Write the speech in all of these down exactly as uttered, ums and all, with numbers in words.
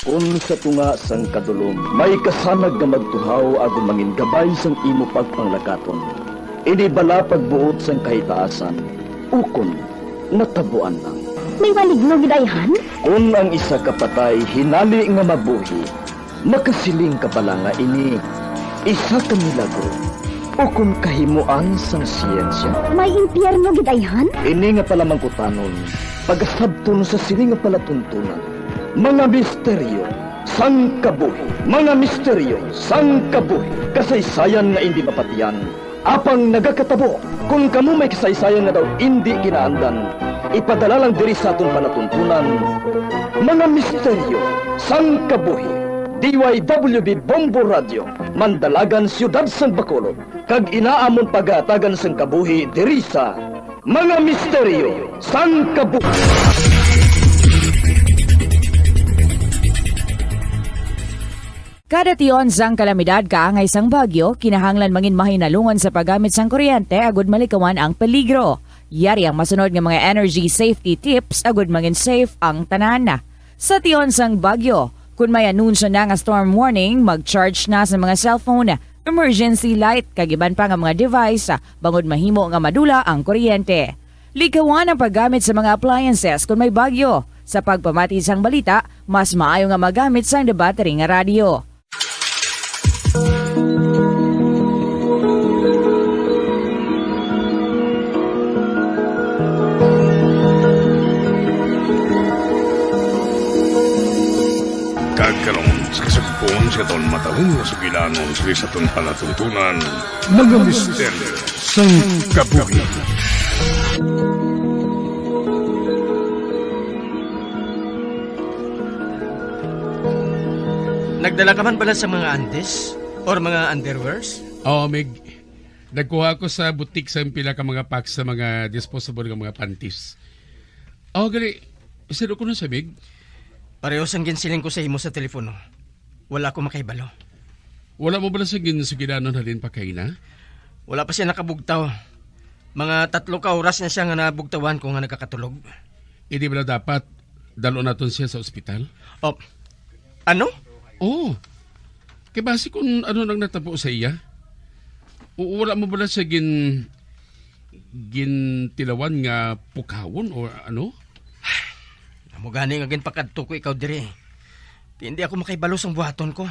Kon sa tunga sang kadulom may kasanag nga magtuhaw agod mangin gabay sang imo pagpanglakaton, ini bala pagbuot sang kahitaasan, ukon natabuan lang. May maligno gid ayhan? Kon ang isa ka patay hinali nga mabuhi, makasiling ka bala nga ini isa ka milagro ukon kahimoan sang siyensya? May impyerno gid ayhan? Ini nga palamangkutanon, pagasabton sa sini nga palatuntunan. Mga misteryo sang kabuhi. Mga misteryo sang kabuhi. Kasaysayan nga indi mapatiyan, apang nagakatabo. Kon kamo may kasaysayan nga daw indi kinaandan, ipadala lang diri sa aton palatuntunan. Mga misteryo sang kabuhi. D Y W B Bombo Radio, Mandalagan, Siyudad sang Bacolod, kag ina amon pagahatagan sang kabuhi diri sa Mga Misteryo sang Kabuhi. Kada tion sang kalamidad kaangay sang bagyo, kinahanglan mangin mahinalungon sa paggamit sang kuryente agud malikawan ang peligro. Yari ang masunod nga mga energy safety tips agud mangin safe ang tanan. Sa tion sang bagyo, kun may anunsyo na nga storm warning, mag-charge na sa mga cellphone, emergency light, kag iban pa nga mga device, bangod mahimo nga madula ang kuryente. Likawan ang paggamit sa mga appliances kon may bagyo. Sa pagpamati sang balita, mas maayo nga magamit sang debattery nga radyo. Kag karon, sa kasugpon sa aton matalom nga sugilanon sa aton palatuntunan, mga misteryo sang kabuhi. Nagdala ka man bala sa mga antes or mga underwears? Oo, Mig. Nagkuha ako sa butik sa pila ka mga packs sa mga disposable nga mga panties. Oh, gali. Sino ko na siya, Mig? Pareho sang ginsiling ko sa imo sa telepono. Wala ako makahibalo. Wala mo bala sa ginsugilanon halin pa kaina? Wala pa siya nakabugtaw. Mga tatlo ka oras na siya nga nabugtawan ko nga nagakatulog. Hindi bala dapat dalon naton siya sa ospital? Oh, ano? Oo. Kay basi kung ano nang natabo sa iya. O wala mo bala siya gin-, gintilawan nga pukawon o ano? Amo gani nga ginpakadto ko ikaw diri. Kay hindi ako makahibalo sang buhaton ko.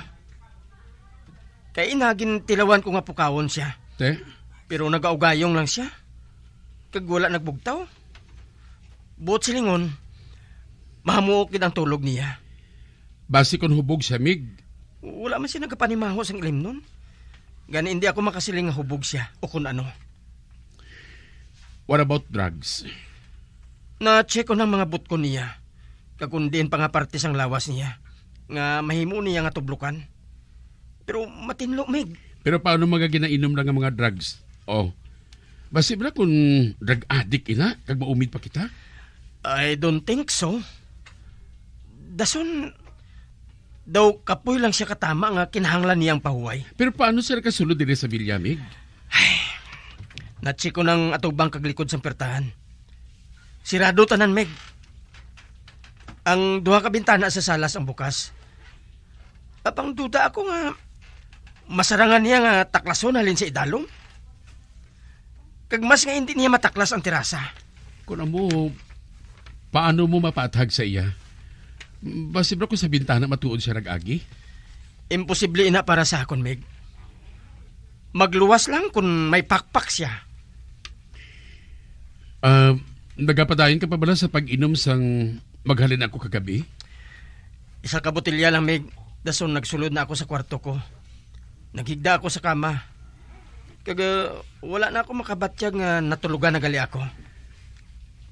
Kay ina, gintilawan ko nga pukawon siya. Te? Pero nagaugayong lang siya. Kag wala nagbugtaw. Buot silingon, mahamuok gid ang tulog niya. Basi kon hubog siya, Mig. Wala man siya nagapanimaho sang ilimnon. Gani, hindi ako makasiling nga hubog siya o kun ano. What about drugs? Na-check ko ng mga butkon niya, kag kon diin pa nga parte sang lawas niya, nga mahimo niya nga tublukan. Pero matinlo, Mig. Pero paano mga ginainom lang nga mga drugs? Oh. Basi bala kung drug addict ina, kag maumid pa kita? I don't think so. Dason, daw kapoy lang siya katama nga kinahanglan niyang pahuway. Pero paano siya nakasulod diri sa bilya, Mig? Ay, na-check ko ng atubang kag likod sang pertahan. Sirado tanan, Meg. Ang duha ka bintana sa salas ang bukas. Apang duda ako nga masarangan niya nga taklason halin sa idalom. Kag mas nga hindi niya mataklas ang terasa. Kung amo, paano mo mapaathag sa iya? Basi bala ko sa bintana matuod siya nag-agi? Imposible ina para sa akon, Meg. Magluwas lang kung may pakpak siya. Ah, nagapadayon ka pa bala sa pag-inom sang maghalin ako kagabi? Isa ka botelya lang, Mig. Dason nagsulod na ako sa kwarto ko. Naghigda ako sa kama. Kag, ah, wala na ako makabatyag nga natulugan na gali ako.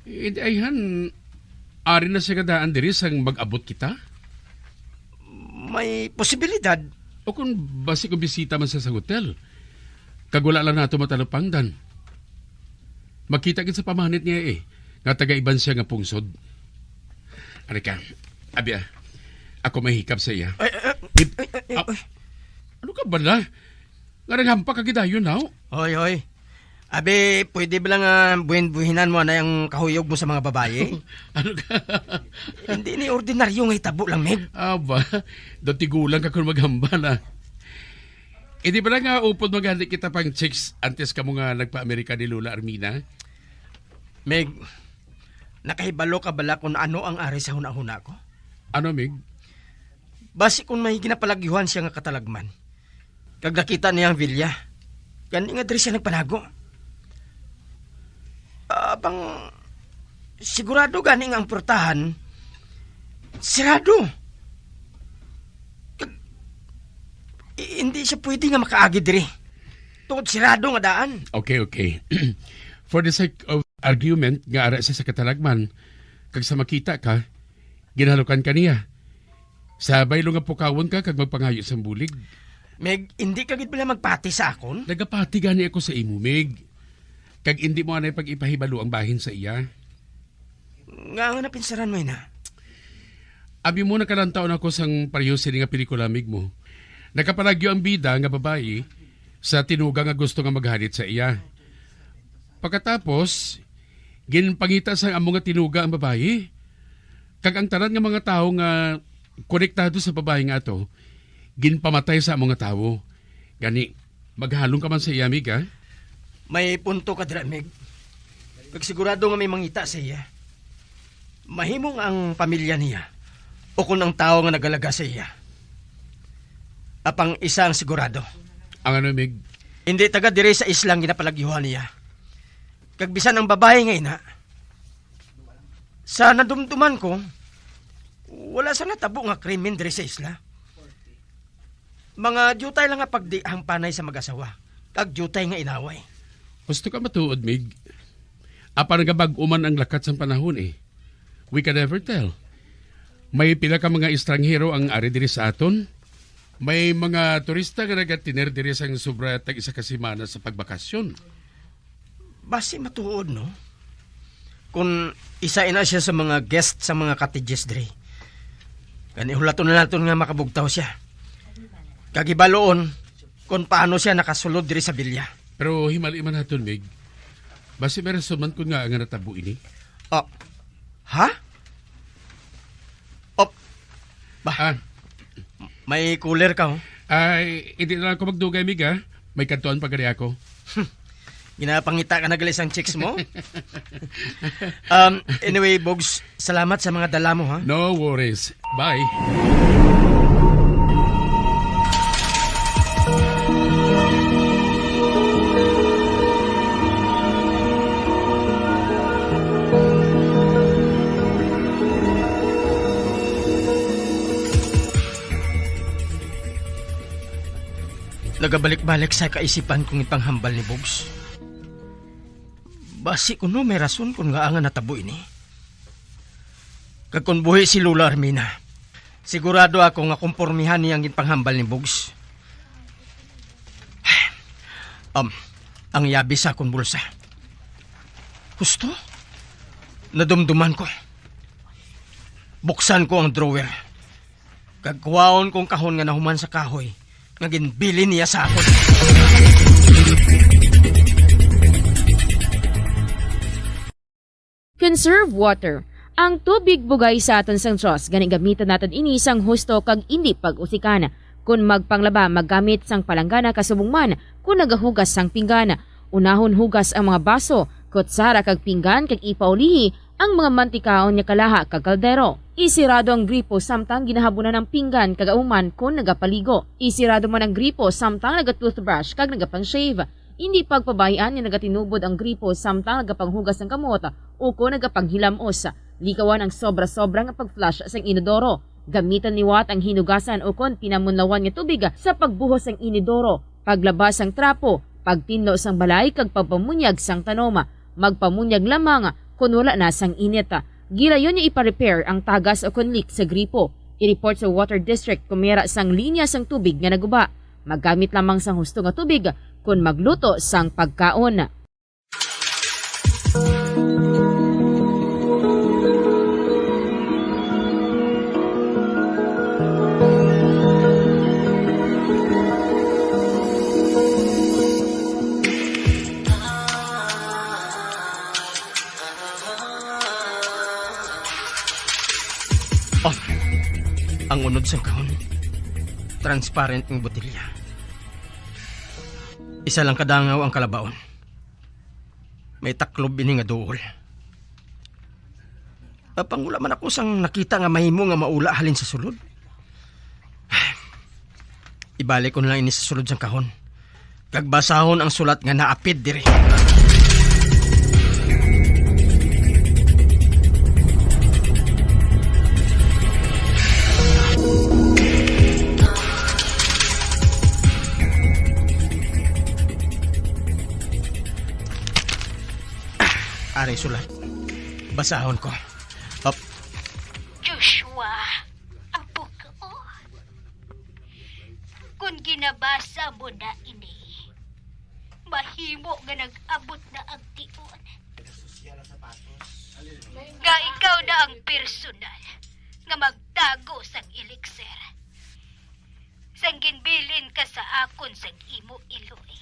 Indi ayhan, ari na siya nga daan diri sang mag-abot kita? May posibilidad. O kung basi kung bisita man siya sa hotel, kag wala lang nato matalupangdan. Makita gid sa pamanit niya eh, nga taga-iban siya nga pungsod. Ari ka, abi ah, ako may hikap sa iya. Ay, ay, ay, Ib-, ay, ay, ah, ay. Ano ka bala? Nga naghampak ka gidayon, haw? Hoy, hoy. Abi, pwede ba lang, ah, buhin-buhinan mo na yung kahuyog mo sa mga babayi? Ano ka? Hindi ni ordinaryo nga hitabo lang, Meg. Aba, daw tigulang ka kon maghambal, ah. Hindi ba nga upod maghali kita pang chicks antes kamo nga nagpa-Amerika ni Lola Armina? Meg, nakahibalo ka bala kung ano ang ari sa hunahuna ko? Ano, Mig? Basi kung may ginapalagyuhan siya nga katalagman, kag nakita niya ang bilya, gani nga diri siya nagpanago. Abang, sigurado gani nga ang portahan sirado. Kag, i-, hindi siya pwede nga makaagi diri tungod sirado nga daan. Okay, okay. For the sake of argument, nga ara siya sa katalagman, kag sa makita ka, ginhalukan ka niya. Sa baylo nga pukawon ka kag magpangayo sang bulig. Meg, indi ka gid bala magpati sa akon? Nagapati gani ako sa imo, Mig. Kag indi mo anay pag-ipahibalo ang bahin sa iya. Nga nga napinsaran mo ina? Abi mo, nakalantaw na ako sang pareho sini nga pelikula, Mig, mo. Nakapalagyo ang bida nga babayi sa tinuga nga gusto nga maghalit sa iya. Pagkatapos, ginpangita sang amo nga tinuga ang babayi, kag ang tanan nga mga tawo nga konektado sa babayi nga ato, ginpamatay sa amo nga tawo. Gani, maghalong ka man sa iya, Mig, ha? May punto ka dira, Mig. Kag sigurado nga may mangita sa iya. Mahimo nga ang pamilya niya, o kon ang tawo nga nagalaga sa iya. Apang isa ang sigurado. Ang ano, Mig? Hindi taga diri sa isla ang ginapalagyuhan niya. Kag bisan ang babayi nga ina, sa nadumduman ko, wala sa natabo nga krimen diri sa isla. Mga diutay lang nga pagdihang panay sa mag-asawa, kag diutay nga inaway. Gusto ka matuod, Mig? Apan nagabag-o man ang lakat sang panahon, eh. We can never tell. May pila ka mga estranghero ang ari diri sa aton. May mga turista nga nagatiner diri sang sobra tag isa ka semana sa pagbakasyon. Basi matuod, no? Kung isa ina siya sa mga guest sa mga cottages diri. Gani hulaton na naton nga makabugtaw siya. Kag hibaluon kung paano siya nakasulod diri sa bilya. Pero himali man naton, Mig. Basi may rason man kun ngaa nga natabo ini. Oh. Ha? Op. Bah. Ah. May cooler ka, oh. Ay, hindi na lang ako magdugay, Mig, ha? May kadtuan pa gani ako. Ginapangita ka na gali sang chicks mo? Um, anyway, Bogs, salamat sa mga dala mo, ha? No worries. Bye. Nagabalik-balik sa kaisipan kong ipanghambal ni Bugs. Basi kuno may rason kung ngaa nga natabo ini. Kag kung buhi si Lola Armina, sigurado ako nga kumpormihan niya ang ginpanghambal ni Bugs. Um, ang yabi sa akon bulsa. Husto? Nadumduman ko. Buksan ko ang drawer. Kag kuhaon kong kahon nga nahuman sa kahoy nga ginbilin niya sa akon. Conserve water. Ang tubig bugay sa aton sang Dios, gani gamiton naton ini sang husto kag indi pag-usikan. Kon magpanglaba, maggamit sang palanggana ka subong man kon nagahugas sang pinggan. Unahon hugas ang mga baso, kutsara kag pinggan kag ipaulihi ang mga mantikaon nga kalaha kag kaldero. Isirado ang gripo samtang ginahabunan ang pinggan kag kauman kon nagapaligo. Isirado man ang gripo samtang naga-toothbrush kag nagapang-shave. Indi pagpabay-an nga nagatinubod ang gripo samtang nagapanghugas sang kamot ukon nagapanghilamos. Likawan ang sobra-sobra nga pag-flush sang inodoro. Gamiton liwat ang hinugasan ukon pinamunlawan nga tubig sa pagbuhos sang inodoro, paglaba sang trapo, pagtinlo sang balay kag pagpamunyag sang tanom. Magpamunyag lamang kon wala na sang init. Gilayon nga ipa-repair ang tagas ukon leak sa gripo. I-report sa water district kon may ara sang linya sang tubig nga naguba. Maggamit lamang sang husto nga tubig kon magluto sang pagkaon. Oh, ang unod sang kahon, transparent nga botelya. Isa lang kadangaw ang kalabaon. May taklob ini nga duol. Apang wala man ako sang nakita nga mahimo nga maula halin sa sulod. Ibalik ko na lang ini sa sulod sang kahon, kag basahon ang sulat nga naapid diri. Ari sulat. Basahon ko. Hop. Joshua, apo ko. Kon ginabasa mo na ini, mahimo nga nag-abot na ang tion nga ikaw na ang personal nga magtago sang elixir. Sang ginbilin ka sa akon sang imo iloy,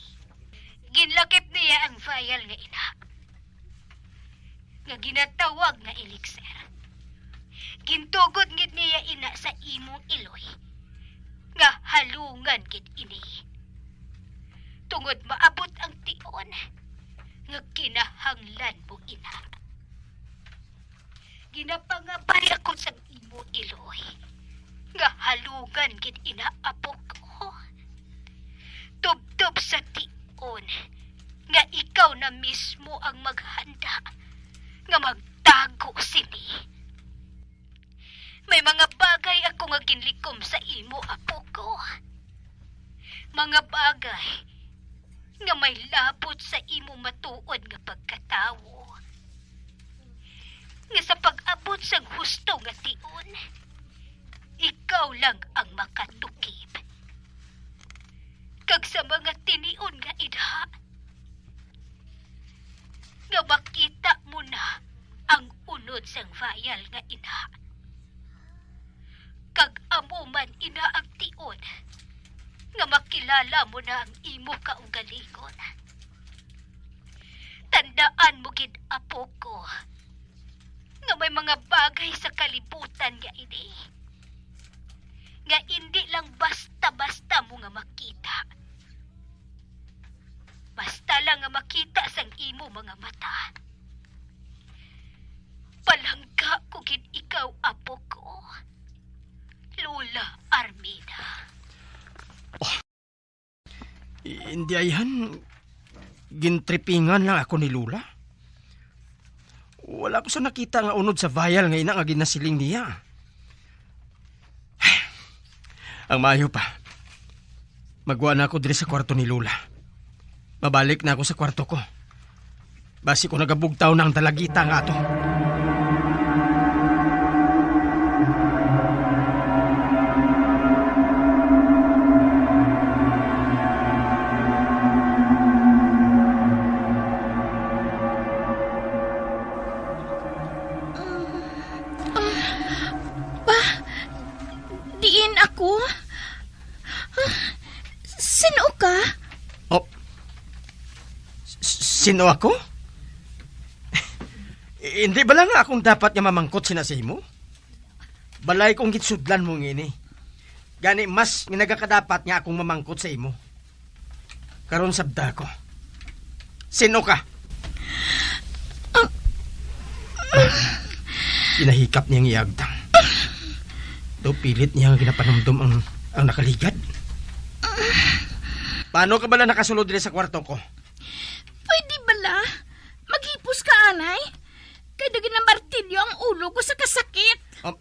ginlakip niya ang vial nga ina, nga ginatawag nga elixir. Gintugod gid niya ina sa imong iloy, nga halungan gid ini, tungod maabot ang tion nga kinahanglan mo ina. Ginapangabay ako sang imo iloy, nga halungan gid ina, apo ko. Tubtob sa tion nga ikaw na mismo ang maghanda nga magtago sini. May mga bagay ako nga ginlikom sa imo, apo ko. Mga bagay nga may labot sa imo matuod nga pagkatawo, nga sa pag-abot sang husto nga tion, ikaw lang ang makatukib. Kag sa mga tinion nga ina, nga makita mo na ang unod sang vial nga ina, kag amo man ina ang tion nga makilala mo na ang imo kaugalingon. Tandaan mo gid, apo ko, nga may mga bagay sa kalibutan nga ini nga indi lang basta-basta mo nga makita. Basta lang nga makita sang imo mga mata. Palangga ko gid ikaw, apo ko, Lola Armida. Hindi, ayhan. Gintripingan lang ako ni Lola. Wala ko sa nakita nga unod sa vial nga ina nga ginasiling niya. Ang maayo pa, magwa na ako diri sa kwarto ni Lola. Mabalik na ako sa kwarto ko. Basi ko nagabugtaw na ang dalagita nga ato. Pa, diin ako? Sino ka? Oh. S-, sino ako? Hindi bala nga akong dapat nga mamangkot sina sa imo? Balay kong ginsudlan mo ngini. Gani mas nga nagakadapat nga akong mamangkot sa imo. Karon sabta ko. Sino ka? Ah. Ginahikap niya ang iyagtang. Daw pilit niya nga ginapanumdom ang, ang nakaligad. Paano ka bala nakasulod diri sa kwarto ko? Pwede bala? Maghipos ka, anay? Kay daw ginamartilyo ang ulo ko sa kasakit. Um,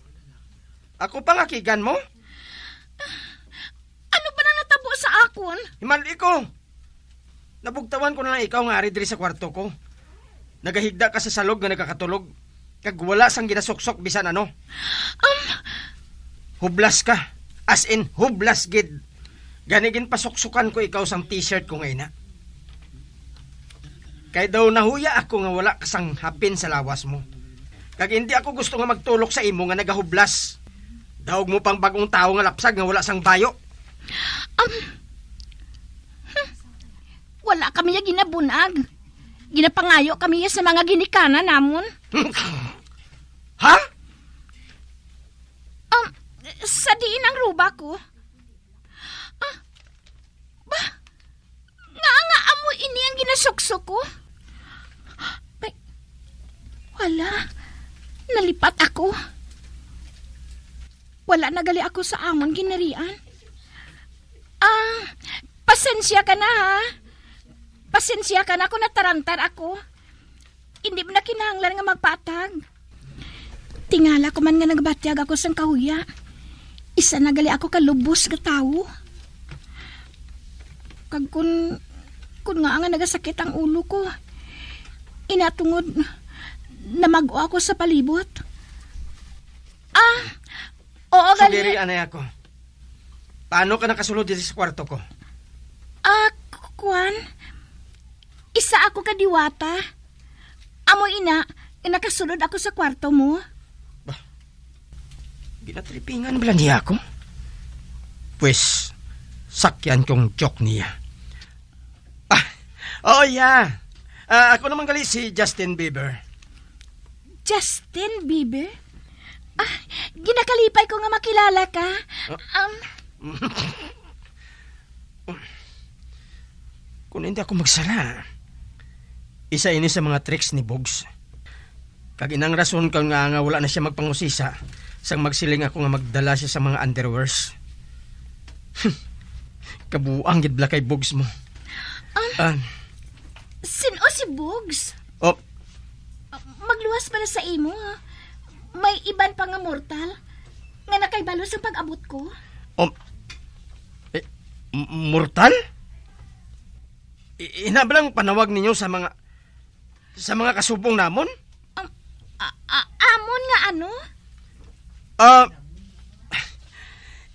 ako pa nga kigan mo? Ano ba na natabo sa akon? Himali ko. Nabugtawan ko na lang ikaw nga ari diri sa kwarto ko. Nagahigda ka sa salog nga nagakatulog, kag wala sang ginasuksok bisan ano. Um, hublas ka. As in, hublas gid. Gani ginpasuksukan ko ikaw sang t-shirt ko nga ina. Kay daw nahuya ako nga wala ka sang hapin sa lawas mo. Kag hindi ako gusto nga magtulok sa imo nga nagahublas. Daog mo pang bag-ong tawo nga lapsag nga wala sang bayo. Um, hmm, wala kami ya ginabunag. Ginapangayo kami ya sa mga ginikanan namon. Ha? Sa diin ang ruba ko? Ah, ba? Nga nga amo ini ang ginasuksok ko? Ay, wala. Nalipat ako. Wala na gali ako sa amon ginharian. Ah, pasensya ka na, ha? Pasensya ka na kung natarantar ako. Hindi mo na kinahanglan nga magpatag. Tingala ko man nga nagabatyag ako sang kahuya. Isa na gali ako ka lubos nga tawo. Kag kun, kun nga nga nagasakit ang ulo ko, ina tungod namag-o ako sa palibot. Ah, oo, gali. Sugiri anay ako. Paano ka nakasulod diri sa kwarto ko? Ah, k-, kwan? Isa ako ka diwata. Amo ina, nakasulod ako sa kwarto mo. Bah, ginatripingan bala niya ako? Pwes, sakyan kong joke niya. Ah, oh yeah. Ah, ako naman gali si Justin Bieber. Justin Bieber? Ah, ginakalipay ko nga makilala ka. Ah. Um, Kung hindi ako magsala, isa ini sa mga tricks ni Bugs. Kag inang rason ka nga, nga wala na siya magpangusisa sang magsiling ako nga magdala siya sa mga underwears. Kabuang gid bala kay Bugs mo. Ah, ah, sin-o si Bugs? Oh, magluwas pala sa imo, ha? May iban pa nga mortal nga nakahibalo sa pag-abot ko. Um, eh, m-, mortal? I-, ina ba lang panawag ninyo sa mga, sa mga kasubong namon? Um, a-, a-, amon nga ano? Ah,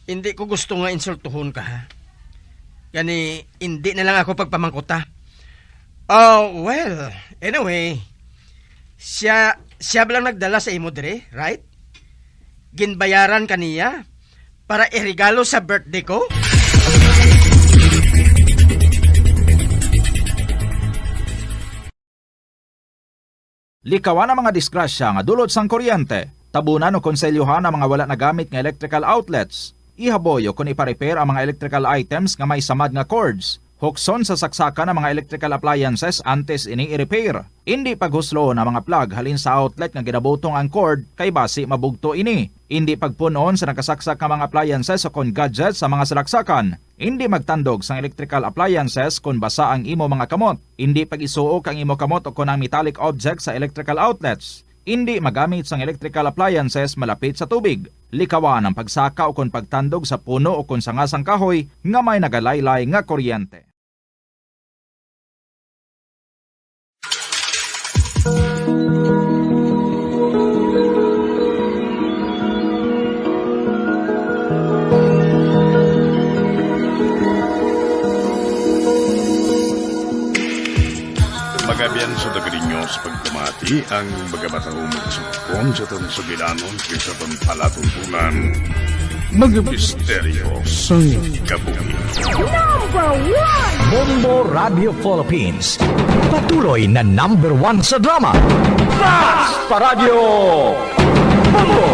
hindi ko gusto nga insultuhon ka, ha? Gani, hindi na lang ako pagpamangkuta. Oh, well, anyway, siya, siya ba lang nagdala sa imo diri, right? Ginbayaran ka niya para iregalo sa birthday ko? Likawan ang mga disgrasya nga dulot sang kuryente. Tabunan o konselyohan ang mga wala nagamit nga electrical outlets. Ihaboy o kon ipa-repair ang mga electrical items nga may samad nga cords. Hukson sa saksakan ang mga electrical appliances antes ini i-repair. Indi paghusloon ang mga plug halin sa outlet nga ginabutong ang cord kay basi mabugto ini. Indi pagpun-on sa nakasaksak nga mga appliances o kon gadgets sa mga salaksakan. Indi magtandog sang electrical appliances kon basa ang imo mga kamot. Indi pag-isuok ang imo kamot o kon ang metallic object sa electrical outlets. Indi magamit sang electrical appliances malapit sa tubig. Likawan ang pagsaka o kon pagtandog sa puno o kon sanga sang kahoy nga may nagalaylay nga kuryente. Magabian sa Dagrinyo sa pagpamati ang mga matahumog sugpon sa aton sugilanon kag sa aton palatuntunan. Mga misteryo sang kabuhi. Number one! Bombo Radio Philippines. Patuloy na number one sa drama. Basta Radyo Bombo!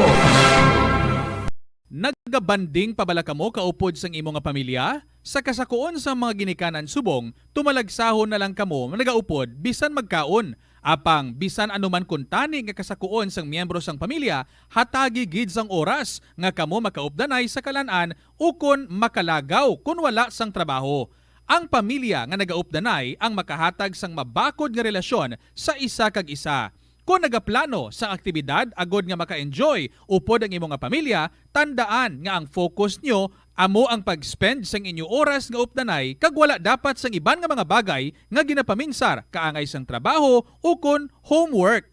Nagabanding pa bala kamo kaupod sang imo nga pamilya? Sa kasakuon sang mga ginikanan subong, tumalagsahon na lang kamo nagaupod bisan magkaon. Apang bisan ano man kuntani nga kasakuon sang miyembro sang pamilya, hatagi gid sang oras nga kamo makaupdanay sa kalan-an ukon makalagaw kon wala sang trabaho. Ang pamilya nga nagaupdanay ang makahatag sang mabakod nga relasyon sa isa kag isa. Kon nagaplano sang aktibidad agod nga maka-enjoy upod ang imo nga pamilya, tandaan nga ang focus nyo amo ang pag-spend sang inyo oras nga updanay kag wala dapat sang iban nga mga bagay nga ginapaminsar kaangay sang trabaho ukon homework.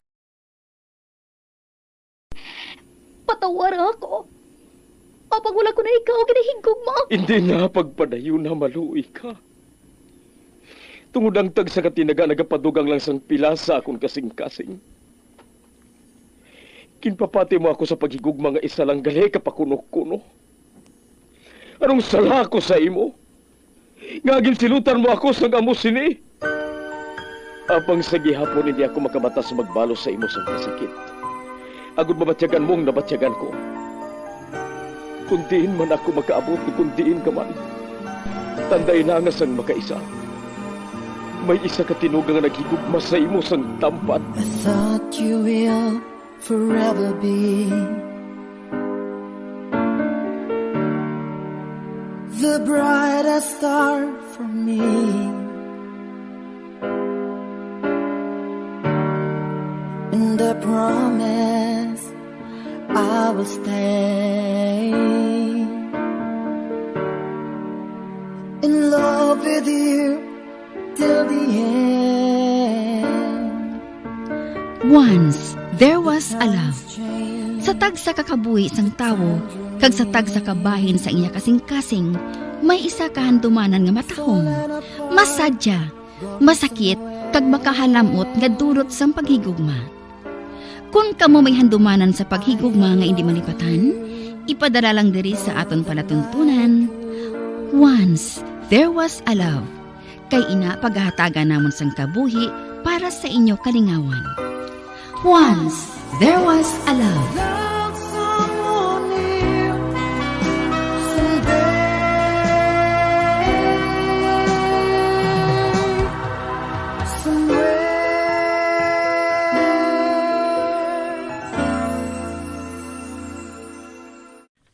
Patawara ako. Apang wala ko na ikaw ginahigugma. Hindi na pagpadayon na maluoy ka. Tungod ang tagsa ka tinaga nagapadugang lang sang pila sa akon kasing-kasing. Ginpapati mo ako sa paghigugma nga isa lang gali ka pakuno-kuno. Anong sala ko sa imo? Nga ginsilutan mo ako sang amo sini? Apang sa gihapon hindi ako makabatas magbalos sa imo sang kasakit. Agod mabatyagan mo ang nabatyagan ko. Kung diin man ako makaabot, kung diin ka man, tandai na nga sang makaisa, may isa ka tinuga nga naghigugma sa imo sang tampad. I thought you will forever be the brightest star for me. And I promise I will stay in love with you till the end. Once there was a love. Sa tagsa ka kabuhi sang tawo kag sa tagsa ka bahin sa iya kasingkasing, may isa ka handumanan nga matahom, masadya, masakit, kag makahalam-ot nga dulot sang paghigugma. Kon kamo may handumanan sa paghigugma nga indi malipatan, ipadala lang diri sa aton palatuntunan, Once There Was a Love, kay ina pagahatagan namon sang kabuhi para sa inyo kalingawan. Once There Was a Love. Love someone new someday. Somewhere.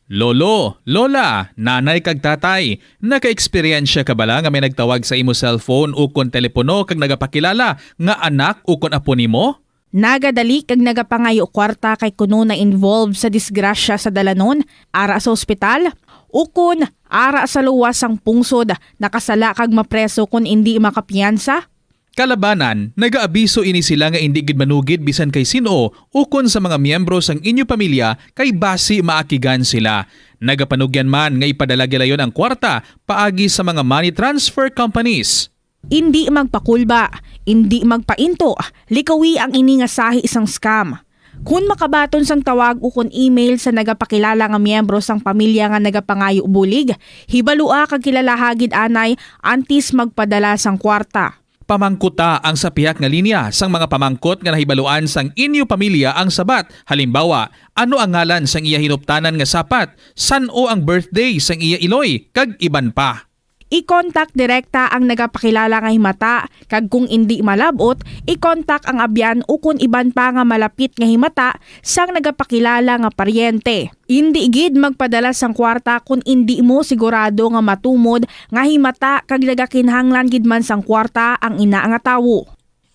Lolo, lola, nanay kag tatay, naka-eksperyensya ka bala nga may nagtawag sa imo cellphone ukon telepono kag nagapakilala nga anak ukon apo nimo? Nagadali kag nagapangayo kwarta kay kuno na-involve sa disgrasya sa dalanon, ara sa ospital, ukon ara sa luwas sang pungsod, nakasala kag mapreso kon indi makapiyansa? Kalabanan, nagaabiso ini sila nga indi gid manugid bisan kay sin-o ukon sa mga miyembro sang inyo pamilya kay basi maakigan sila. Nagapanugyan man nga ipadala gilayon ang kwarta paagi sa mga money transfer companies. Indi magpakulba, indi magpainto, likawi ang ini nga sahi sang scam. Kon makabaton sang tawag ukon email sa nagapakilala nga miyembro sang pamilya nga nagapangayo bulig, hibalua kag kilalaha gid anay antes magpadala sang kwarta. Pamangkuta ang sa pihak nga linya sang mga pamangkot nga nahibaluan sang inyo pamilya ang sabat. Halimbawa, ano ang ngalan sang iya hinuptanan nga sapat? San-o ang birthday sang iya iloy? Kag iban pa. I-contact direkta ang nagapakilala nga himata, kag kung indi malab-ot, i-contact ang abyan ukon iban pa nga malapit nga himata sang nagapakilala nga paryente. Indi gid magpadala sang kwarta kon indi mo sigurado nga matumod nga himata kag nagakinahanglan gid man sang kwarta ang ina nga tawo.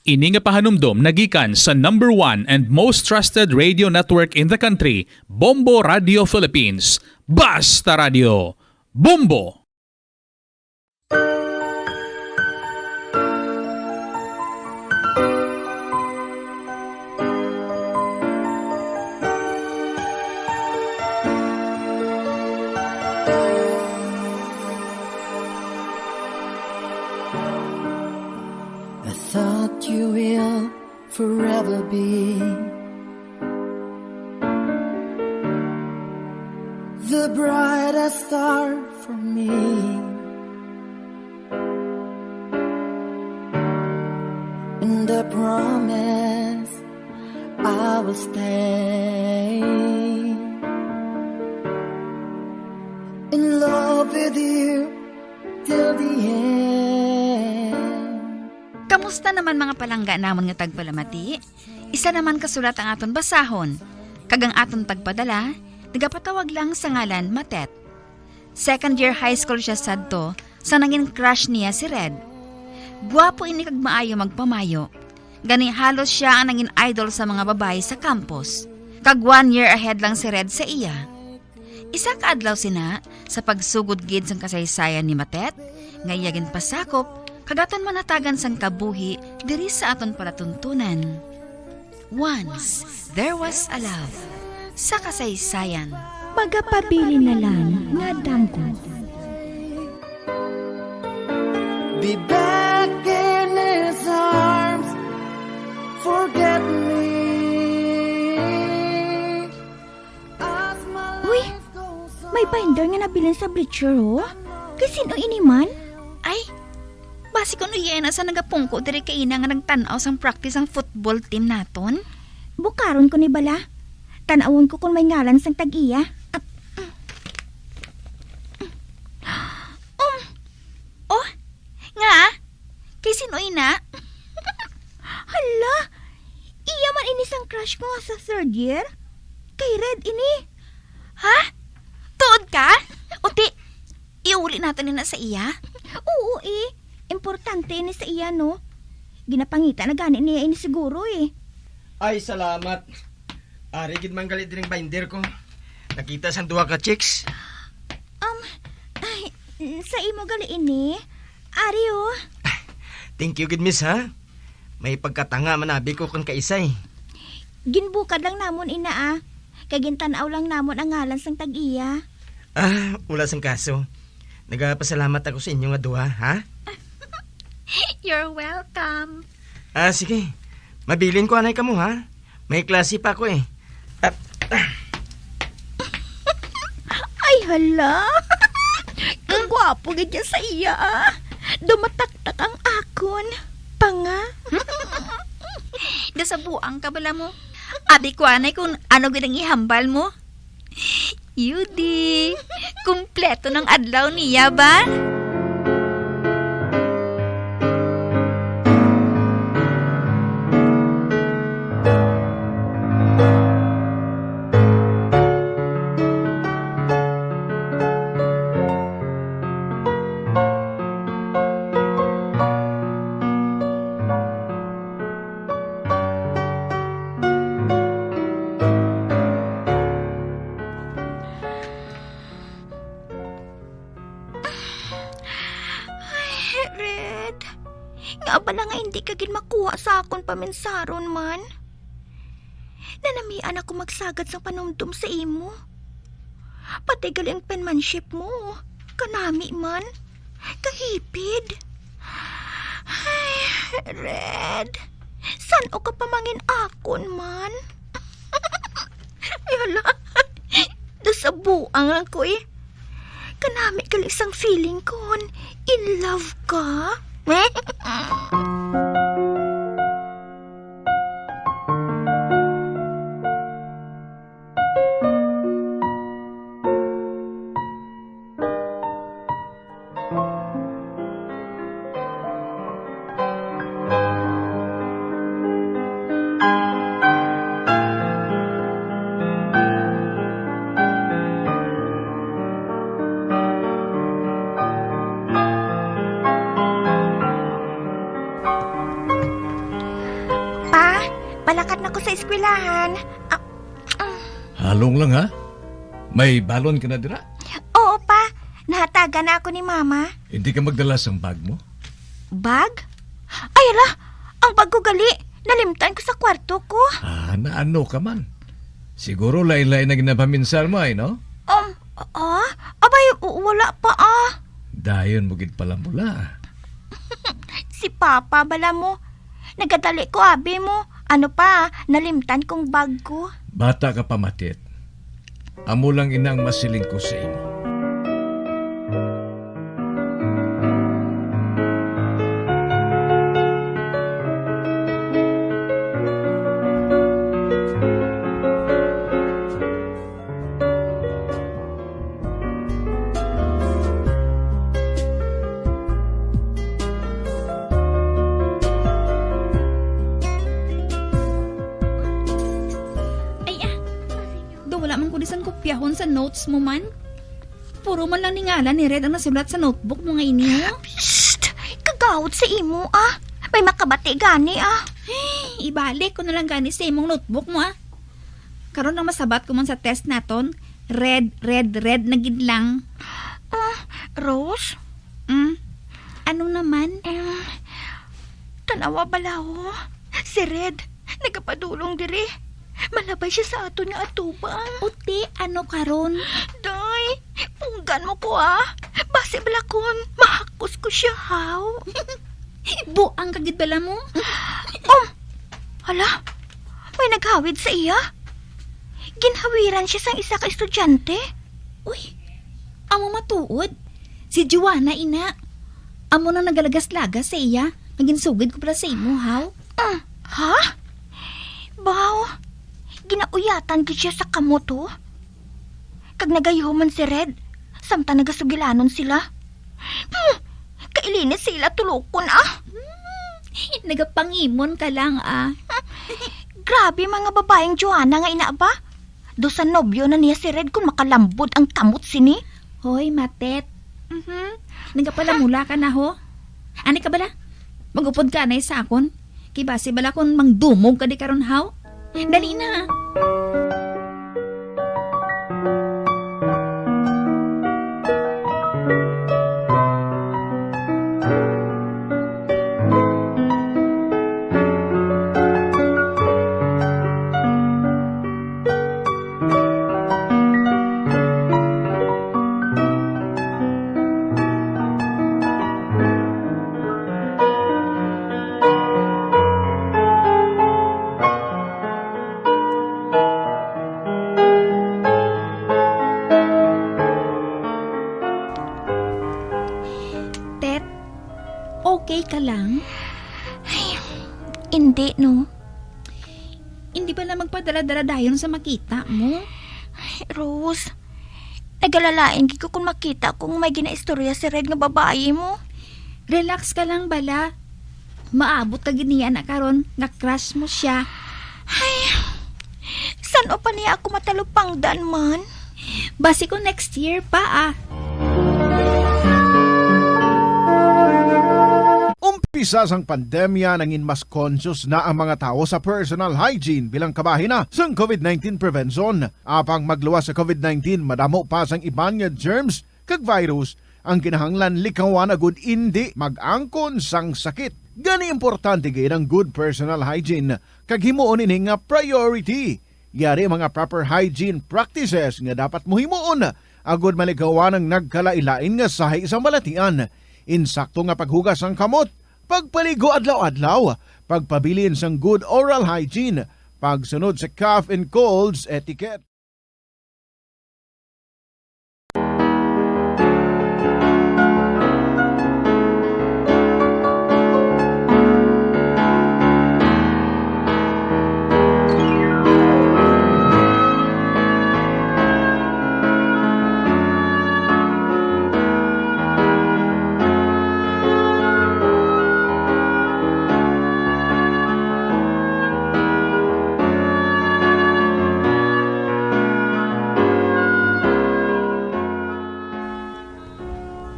Ini nga pahanumdom nagikan sa number one and most trusted radio network in the country, Bombo Radio Philippines. Basta Radio, Bombo! I thought you will forever be the brightest star for me. And I promise I will stay in love with you till the end. Kamusta naman, mga palangga namon nga tagpalamati? Isa naman ka sulat ang aton basahon, kag ang aton tagpadala nagapatawag lang sa ngalan Matet. Second year high school siya sadto sa nangin crush niya si Red. Guwapo ini kag maayo magpamayo. Gani halos sia ang nangin idol sa mga babayi sa campus. Kag one year ahead lang si Red sa iya. Isa ka adlaw sina, sa pagsugod gid sang kasaysayan ni Matet, nga iya ginpasakop, kag aton manatagan sang kabuhi diri sa aton palatuntunan. Once there was a love. Sa kasaysayan. Magapabilin na lang nga damgo. Be back in his arms. Forget me. As my Uy, life goes may on. Binder nga nabilin sa bleacher, oh. Kay sin-o ini man? Ay, basi kuno iya na sa nagapungko diri kay ina nga nagtan-aw sang practice ang football team naton. Bukaron ko ni bala. Tan-awon ko kung may ngalan sang tag-iya. Ah, mm. Isin-o ina? Hala, iya man ini sang crush ko nga sa third year. Kay Red ini. Ha? Tuod ka? Uti, iuli nato ni na sa iya? Oo, eh. Importante ini sa iya, no? Ginapangita na gani niya ini siguro, eh. Ay, salamat. Ari gid man gali diring binder ko. Nakita sang duha ka chicks. Um, ay, sa imo gali ini? Ari, oh. Thank you gid, miss, ha? May pagkatanga man abi ko kon kaisay. Ginbukad lang namon ina, ah. Kay gintan-aw lang namon ang ngalan sang tag-iya. Ah, wala sang kaso. Nagapasalamat ako sa inyo nga duha, ha? You're welcome. Ah, sige. Mabilin ko anay kamo, ha? May klase pa ako, eh. Ah, ah. Ay, hala. Ang gwapo gid niya sa iya, ah. Dumataktak ang akon. Panga. Dasabuang ka bala mo. Abi ko anay kung ano gid ang ihambal mo. Yudi, kumpleto ng adlaw niya ba? Ay, Red. Nga bala nga hindi ka gid makuha sa akon paminsaron man? Nanamian ako magsagad sang panumdom sa imo. Pati gali ang penmanship mo. Kanami man. Kahipid. Ay, Red. San-o ka pa mangin akon man? Ay, hala. Dasabuang lang ko, eh. Kanami gali sang feeling kon in love ka. Pa, balakat na ko sa eskwelahan. Ah, mm. Halong lang, ha? May balon ka na dira? Oo, pa. Nahatagan na ako ni Mama. Hindi ka magdala sang bag mo? Bag? Ay, ala! Ang bag ko gali, nalimtan ko sa kwarto ko. Ah, naano ka man? Siguro lain-lain na ginapaminsar mo, ay, no? Um, ah, abay, w-, wala pa, ah. Dayon mo gid pala mula. Si Papa, bala mo. Nagadali ko, abi mo. Ano pa, nalimtan kong bag ko. Bata ka pa, Matit. Amo lang ina ang masiling ko sa imo. Ay, ah. Do, wala man ko di sang kopyahon sa notes mo man. Puro man lang ni ngalan ni Red ang nasulat sa notebook mo nga ini, oh. Psst! Kagawad sa imo, ah. May makabati gani, ah. Ay, ibalik ko na lang gani sa imong notebook mo, ah. Karon ang masabat ko man sa test naton, red, red, red na gid lang. Ah, Rose? Mm? Ano naman? Em, tanawa bala, oh. Si Red, nagapadulong diri. Malabay siya sa aton nga atubang. Uti, ano karon? Day, punggan mo ko, ah. Basi bala kon mahakos ko siya, haw. Buang ka gid bala mo? Um, hala, may naghawid sa iya. Ginhawiran siya sang isa ka estudyante. Uy, amo matuod. Si Joanna, ina. Amo nang nagalagas-lagas sa iya. Nga ginsugid ko pala sa imo, haw? Ah, ha? Baw, ginauyatan gid siya sa kamot, oh. Kag nagayuman si Red, samtang nagasugilanon sila. Hmm, Ilinis sila tulukon, ah. Hmm, nagapangimon ka lang, ah. Grabe, mga babaeng Joanna nga ina ba? Do sa nobyo na niya si Red kung makalambod ang kamot sini. Hoy, Matet. Mhm. Nagapalamula ka na, ho? Ani ka bala? Mag-upod ka anay sa akon. Kay basi bala kung mangdumog ka di karon, haw? Dali na. Tet, okay ka lang? Ay, hindi, no. Hindi ba na magpadala-dala dayon sa makita mo? Ay, Rose, nagalalain gid ko kung makita ko nga may ginaistorya si Red nga babayi mo. Relax ka lang bala. Maabot ka gid niya na karon nga crush mo siya. Ay, san-o pa niya ako matalupangdan man? Basi ko next year pa, ah. Umpisa sang pandemya, nangin mas conscious na ang mga tawo sa personal hygiene bilang kabahin na sang covid nineteen prevention. Apang magluwas sa covid nineteen, madamo pa sang iban nga germs kag virus ang kinahanglan likawan agud indi mag-angkon sang sakit. Gani, importante gid ang good personal hygiene kag himuon ini nga priority. Yari ang mga proper hygiene practices nga dapat mo himuon agud malikawan ang nagkalain-lain nga sahi sa balatian. Insakto nga paghugas sang kamot, pagpaligo adlaw-adlaw, pagpabilin sang good oral hygiene, pagsunod sa cough and colds etiquette.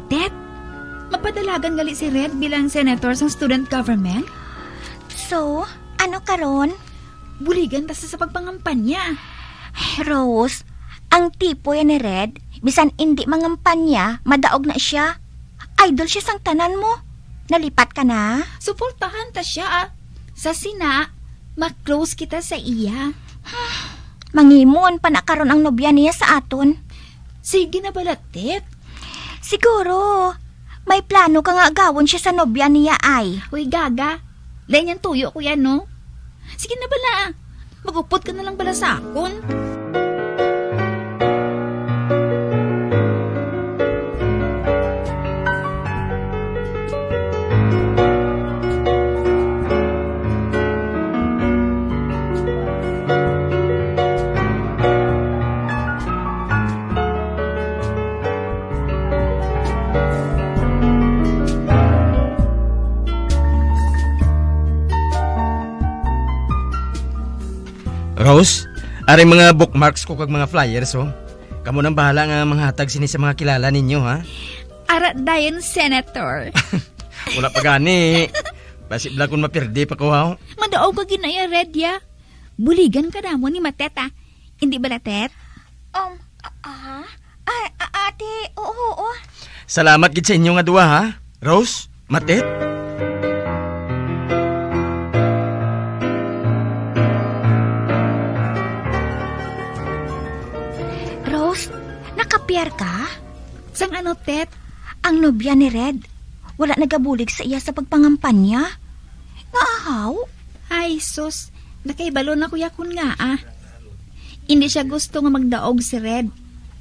Tet, mapadalagan gali si Red bilang senator sang student government? So, ano karon? Buligan ta sa, sa pagpangampanya. Rose, ang tipo yan ni Red, bisan indi mangampanya, madaog na siya. Idol siya sang tanan mo. Nalipat ka na? Suportahan ta siya, ah. Sa sina, ma-close kita sa iya. Mangimon pa na karon ang nobya niya sa aton. Sige na bala, Tet. Siguro, may plano ka nga agawon siya sa nobya niya, ay. Uy, Gaga. Lain yang tuyo ko yan, no? Sige na bala. Mag-upod ka na lang bala sa akon. Rose, ari mga bookmarks ko kag mga flyers, oh. Kamo nang bahala nga manghatag sini sa mga kilala ninyo, ha? Ara dayon, Senator. Wala pa gani. Basi bala kung mapirdi pa ko, ha? Madaog ka ginaya, Red, ya. Buligan ka namon ni Matet, ah. Hindi bala, Tet? Um, a-, ah? Ay, a-, ate, oo, oo. Salamat gid sa inyo nga duha, ha? Rose, Matet? Rose, nakapiar ka? Sang ano, Tet? Ang nobya ni Red, wala nagabulig sa iya sa pagpangampanya. Nga ahaw? Ay, sus. Nakahibalo na ko ya kon ngaa. Indi siya gusto nga magdaog si Red.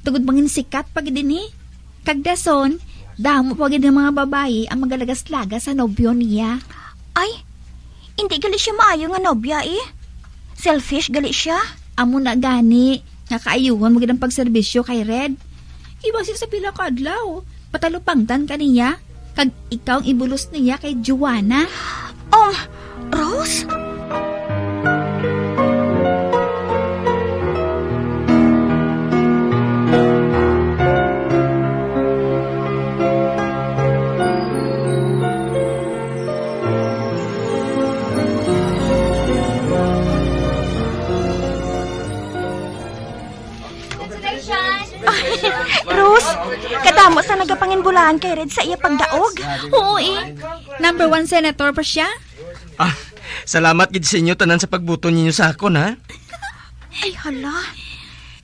Tungod mangin sikat pa gid ini. Kag dason, damo pa gid nga mga babayi ang magalagas-lagas sa nobyo niya. Ay, indi gali siya maayo nga nobya, eh. Selfish gali siya. Amo na gani, nga kaayuhon mo gid ang pagserbisyo kay Red. Kay basi sa pila ka adlaw, patalupangtan ka niya. Kag ikaw ang ibulos niya kay Joanna. Um, Rose? Rose, kadamo sa nagapanginbulaan kay Red sa iya pagdaog. Oo, eh. Number one senator pa siya. Ah, salamat gid sa inyo tanan sa pagbuto ninyo sa akon, ha? Ay, hala.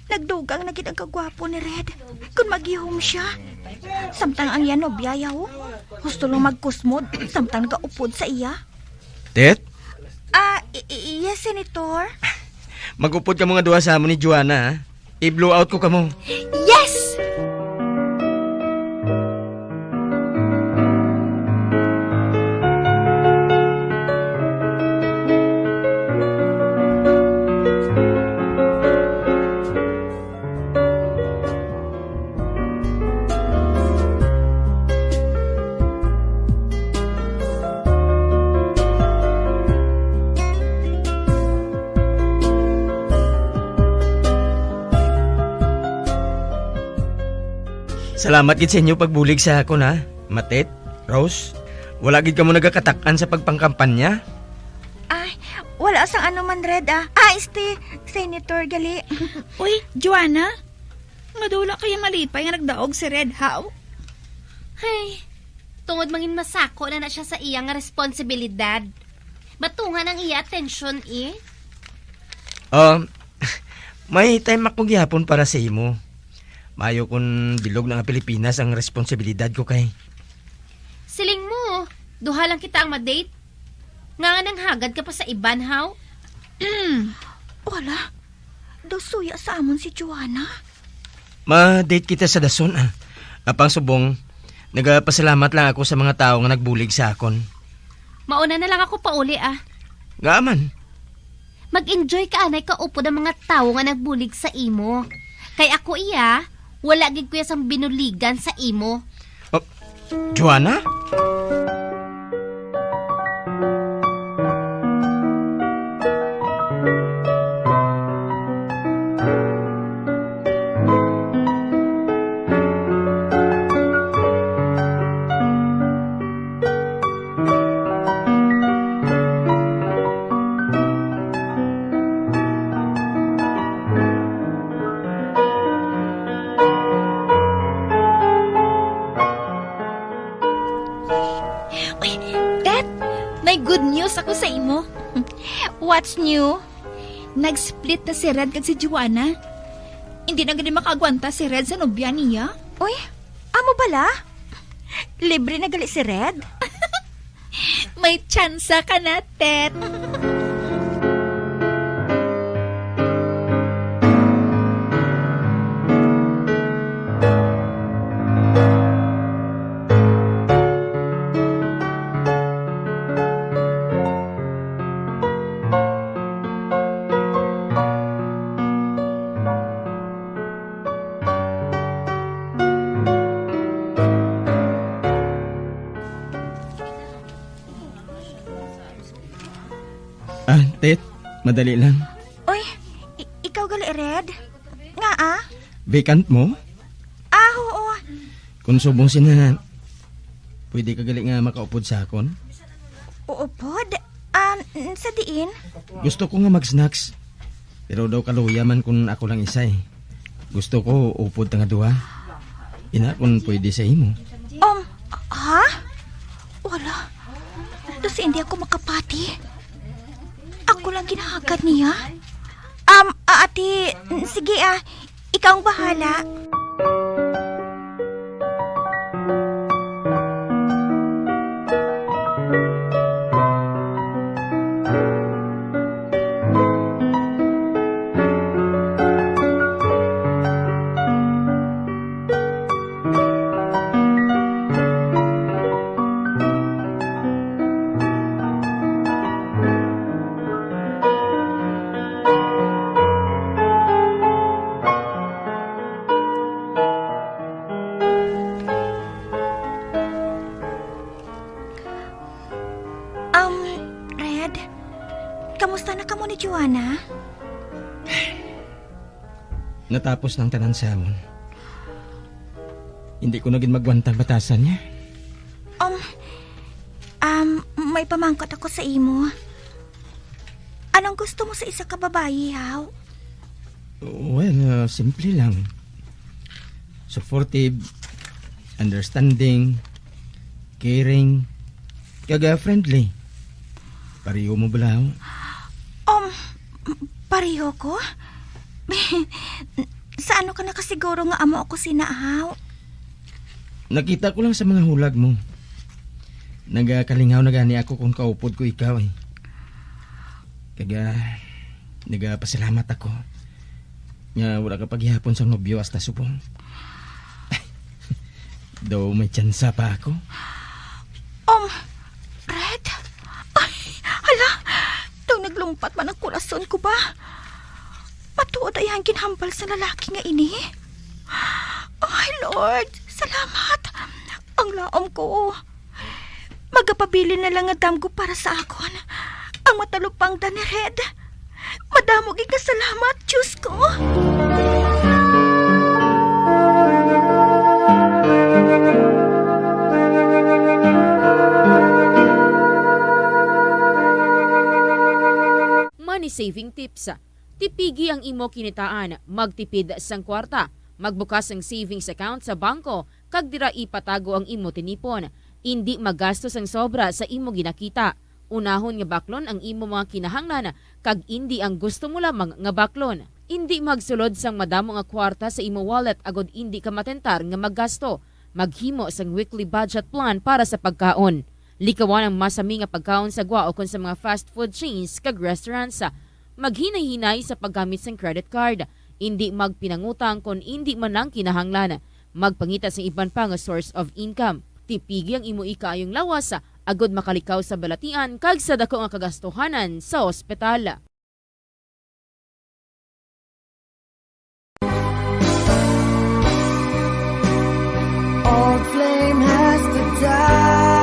Nagdugang na gid ang kagwapo ni Red. Kung maghihom siya. Samtang ang iya nobya, yaw. Gusto lang magkusmod, samtang nagaupod sa iya. Tet? Ah, i- i- yes, Senator. Mag-upod kamo nga duha sa amon ni Joanna, ha? I-blow out ko kamo. Yes! Salamat gid sa inyo pagbulig sa akon, ha, Matet, Rose. Wala gid kamo nagakatak-an sa pagpangkampanya. Ay, wala sang ano man, Red, ah. Ah, este, Senator, gali. Uy, Joanna, madula kaya malipay nga nagdaog si Red, haw? Hay, tungod mangin masako na na siya sa iya nga responsibilidad. Matungan ang iya atensyon, eh. Um, may time ako gihapon para sa imo. Maayo kung bilog na nga Pilipinas ang responsibilidad ko kay. Siling mo, duha lang kita ang ma-date. Nga nang hagad ka pa sa iban, haw? Wala. Daw suya sa amon si Joanna. Ma-date kita sa dason, ah. Apang subong, nagapasalamat lang ako sa mga tawo nga nagbulig sa akon. Mauna na lang ako pauli, ah. Nga man? Mag-enjoy ka anay kaupod ang mga tawo nga nagbulig sa imo. Kay ako iya, wala gid ko iya sang binuligan sa imo. Oh, Joanna? Uy, Tet, may good news ako sa imo. What's new? Nag-split na si Red kag si Joanna. Hindi na gani makaagwanta si Red sa nobya niya. Uy, amo bala? Libre na gali si Red? May tsansa ka na, Tet. Ah, Tet, madali lang. Oy, i- ikaw gali, Red? Nga, ah? Vacant mo? Ah, oo. Kung subong sina, pwede ka gali nga makaupod sa akon? Uupod? Ah, n- sa diin? Gusto ko nga mag-snacks. Pero daw kaluya man kung ako lang isa eh. Gusto ko upod ta nga duha. Ina kung pwede sa imo. Um, ha? Wala. Tapos hindi ako makapati. Ako lang ginahagad niya. Um, ah, ate, sige ah. Ikaw ang bahala. Ana? Natapos na ang tanan sa amon. Hindi ko na gid magwantang batasan niya. Um, um, may pamangkot ako sa imo. Anong gusto mo sa isa ka babayi, haw? Well, uh, simple lang. Supportive, understanding, caring, kag, uh, friendly. Pareho mo bala, haw? Um, pareho ko? Sa ano ka nakasiguro nga amo ako sina, haw? Nakita ko lang sa mga hulag mo. Nagakalingaw na gani ako kung kaupod ko ikaw, eh. Kag, ah, nagapasalamat ako nga wala ka pa gihapon sa nobyo hasta subong. Daw may tsansa pa ako. Um, Red? Ay, hala, daw naglumpat man ang kurason ko ba? Matuod ay ang ginhambal sa lalaki nga ini? Ay, Lord, salamat. Ang laom ko. Magapabilin na lang nga damgo para sa akon ang matalupangdan ni Red. Madamo gid nga salamat, Diyos ko. Money saving tips. Tipigi ang imo kinitaan, magtipid sang kwarta, magbukas sang savings account sa bangko, kag dira ipatago ang imo tinipon. Indi maggasto sang sobra sa imo ginakita. Unahon nga baklon ang imo mga kinahanglan, kag indi ang gusto mo lamang nga baklon. Indi magsulod sang madamo nga kwarta sa imo wallet agod indi ka matentar nga maggasto. Maghimo sang weekly budget plan para sa pagkaon. Likawan ang masami nga pagkaon sa gwa ukon sa mga fast food chains kag restaurants. Maghinay-hinay sa paggamit sang credit card. Indi magpinangutang kon indi man lang kinahanglan. Magpangita sang iban pa nga source of income. Tipigi ang imo ikaayong lawas, agod makalikaw sa balatian kag sa daku nga kagastuhanan sa ospital. All flame has to die.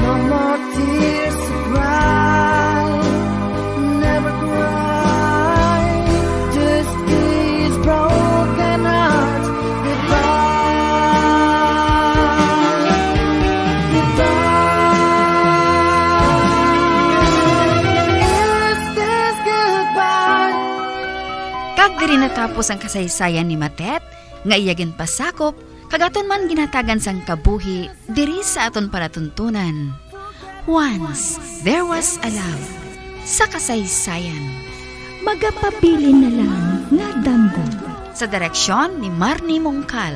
No more tears to cry. Never cry. Just these broken hearts. Goodbye. Goodbye. Is this goodbye? Kag diri natapos ang kasaysayan ni Matet, nga iya ginpasakop, kag aton man ginhatagan sang kabuhi diri sa aton palatuntunan. Once there was a love. Sa kasaysayan, magapabilin na lang nga damgo. Sa direksyon ni Marnie Mongcal.